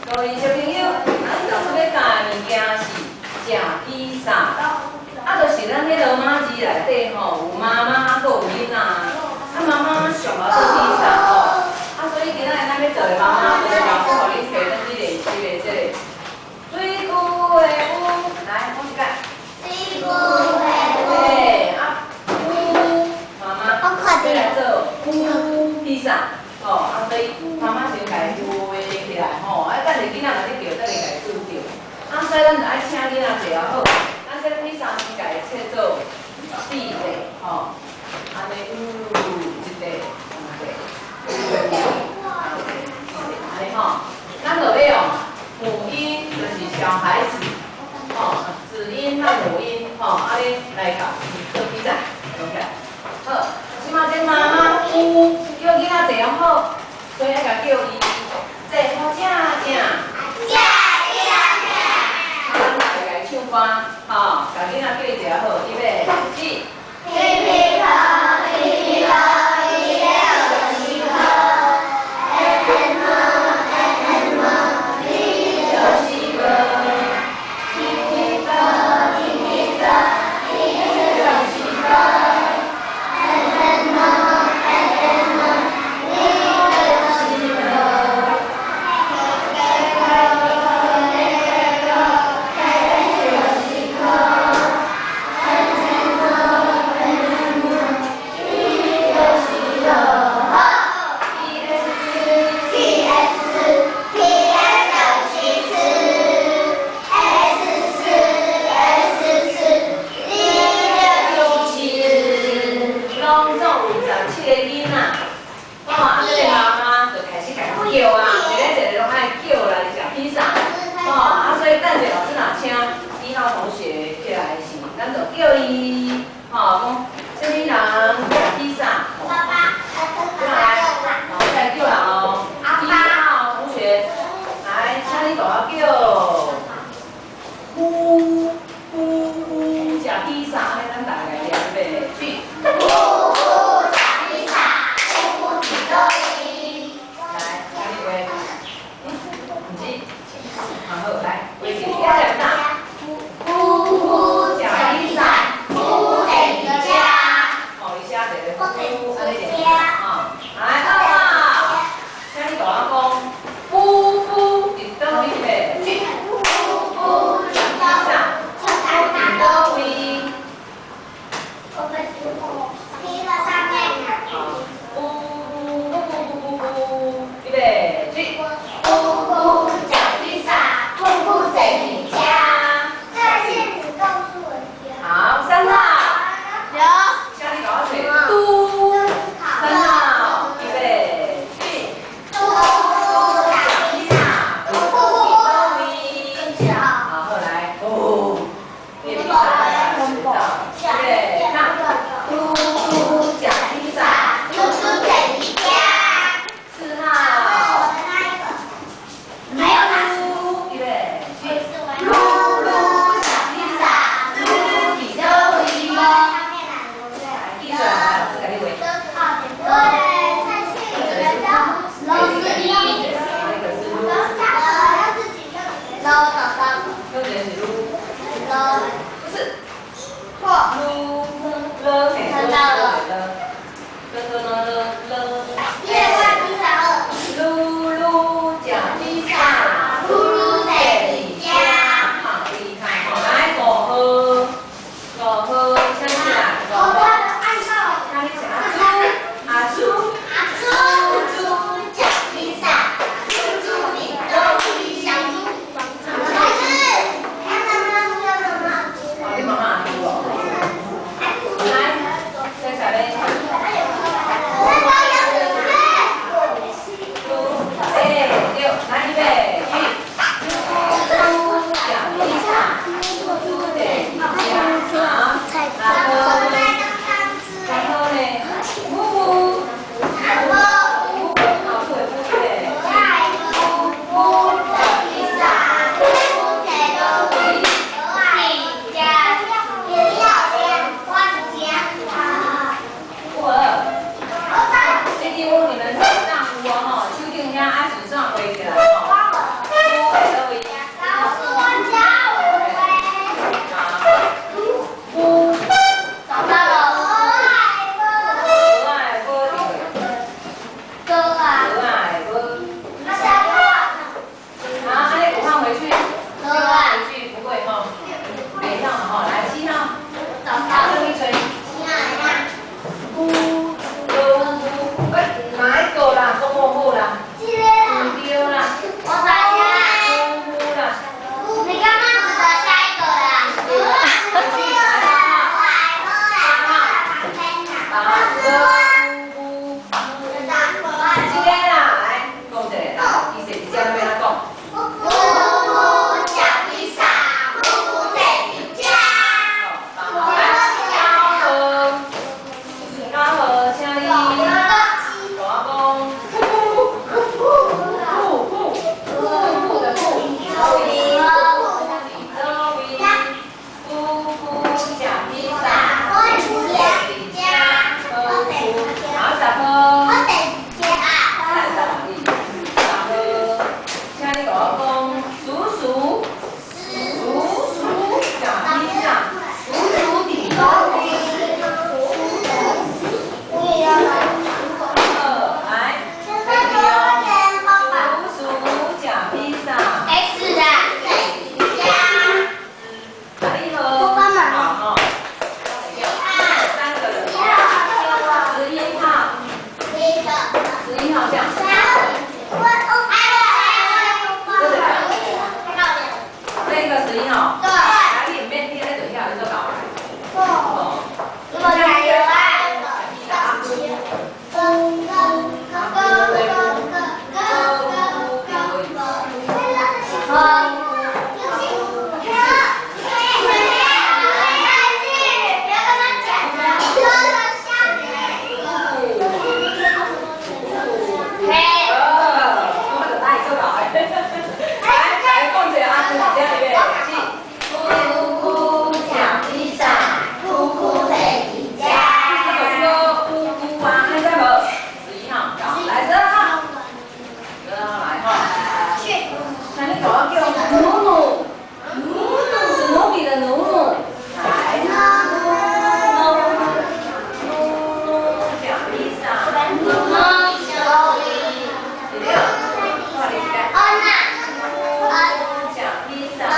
各位小朋友，咱老師欲教的物件是食披薩。啊，就是咱彼羅馬字內底吼，有媽媽，閣有囡仔。啊，媽媽上敖做披薩吼。啊，所以今仔日咱欲做的媽媽，就是老師予恁提轉去練習的這个水龜的龜，來講一擺。水龜的龜。對，啊，龜媽媽欲來做龜披薩，吼，啊，所以媽媽先共伊畫起來吼，啊，等下囡仔若咧叫，等下共伊拄著。啊，所以咱就愛請囡仔坐好。咱這披薩先共伊切做四塊，吼，按呢，一塊、兩塊、三塊、四塊，按呢吼。咱就欲用母音，就是小孩子，吼，子音和母音，吼，按呢來共做披薩，講起來。好，這馬這媽媽龜叫囡仔坐好，所以愛共叫伊坐好正正。正正正。咱來共伊唱歌，吼，共囡仔叫伊坐好，預備，起。皮皮婆，皮皮婆，一六四顆，M M M M，二六四無。皮皮婆，皮皮婆，一六四顆。 M M M M，二六四無。K K K 六四顆，M 啥物狗仔叫努努，史努比的努努，來，努努努食披薩，第六，看你一個，食披薩，啊，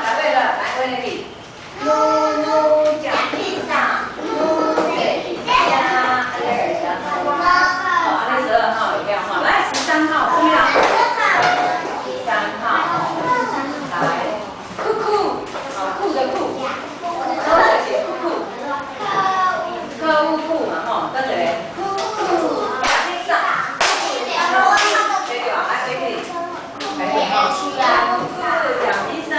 答對了，來，回來去，努努食披薩，努坐佇遮，按呢個好，按呢12號會曉吼，來13號，什麼人？13號，來，酷酷，好酷的酷，都在寫酷酷，購物庫嘛吼，等一下，酷酷食披薩，對對吧？來，對去，來對吼，酷酷食披薩，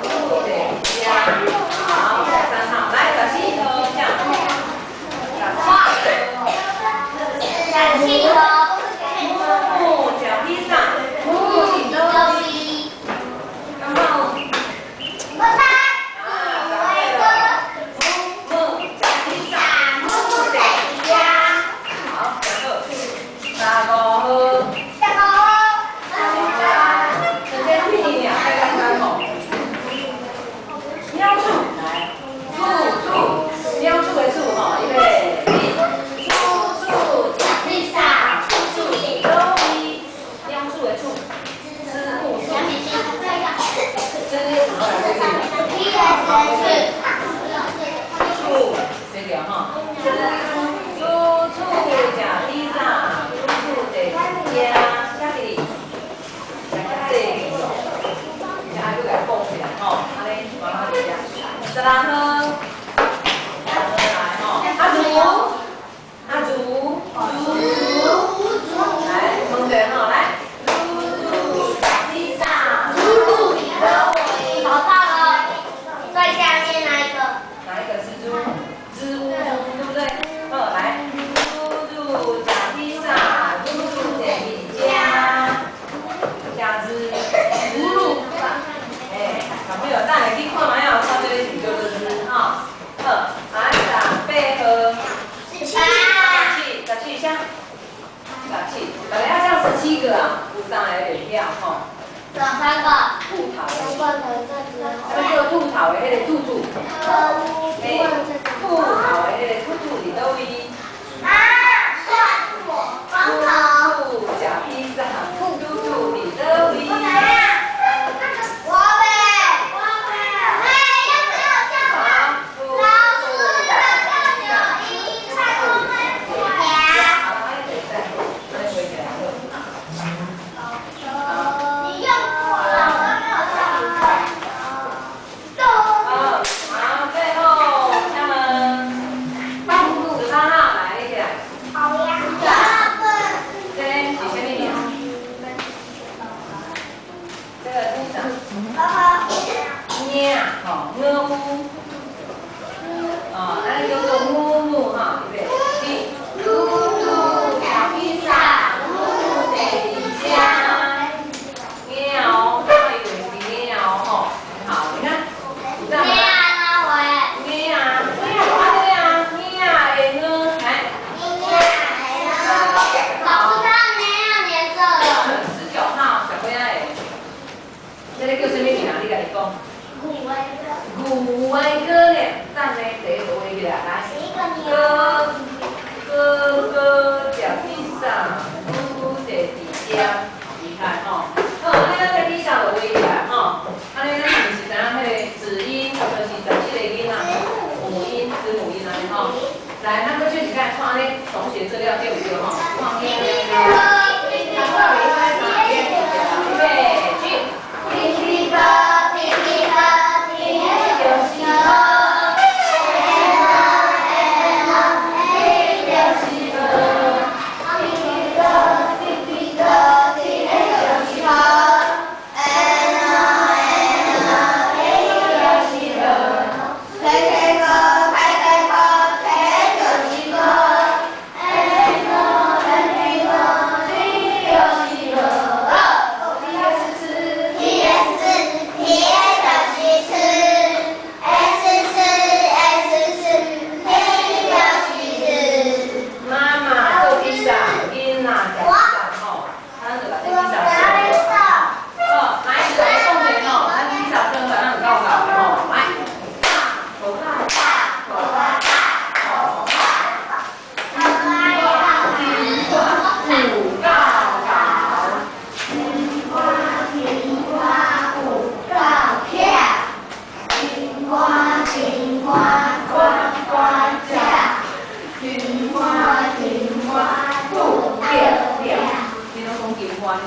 酷酷坐佇遮，好，13號，來14號，請，十四號。木食披薩，木佇佗位？敢有？啊，答對了。木食披薩，木坐佇遮。好，真好。15號。這這屁爾，太簡單吼。鳥鼠來，兔兔，鳥鼠的鼠吼，預備，起。兔兔食披薩，兔兔佇佗位？鳥鼠的鼠，吃木鼠。這是什麼來着？兔，對著吼。兔兔食披薩，兔兔坐佇遮，寫起。來較細咯，遮愛閣共講起來吼，按呢慢慢佇遮。16號，16號來吼，阿祖，阿祖，祖，來問者吼，來，祖祖食披薩，祖祖佇佗位？哪一個是豬？豬烏豬，對不對？好，來，豬豬食披薩，豬豬坐佇遮，食豬，豬豬。哎，小朋友，等下去看覓仔，看這個是叫做豬吼。好，來18號，17，17啥？17，本來要叫17個啊，有三個袂曉吼。兔頭的，啥物叫兔頭的？彼個兔兔，嘿，兔頭的彼個兔兔佇佗位？兔兔食披薩，兔兔佇佗位？好，兔兔好，按呢就會使，按呢畫起來好。好，好，最後敲門，18號來，你起來。這是啥物名？這個是啥？貓，吼，貓烏。哦，按呢叫做木木哈，預備，起。嚕嚕食披薩，嚕嚕坐佇遮。貓，看伊畫是貓吼，好，你看，有讚嗎？貓啊，貓啊，按呢啊，貓會呢，來。19號小龜仔的，這個叫啥物名？你家己講。牛歪哥咧，讚呢，第一個畫起來，來。哥哥哥食披薩，嚕嚕坐佇遮，厲害吼！好，按呢咱這披薩就畫起來吼。按呢咱是毋是知影彼個子音，就是17個囡仔，母音、子母音按呢吼。來，咱閣唱一擺，看按呢同學資料對毋對吼？看見預備，起。就是好。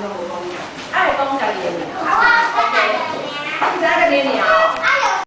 攏無講你，愛講家己的名。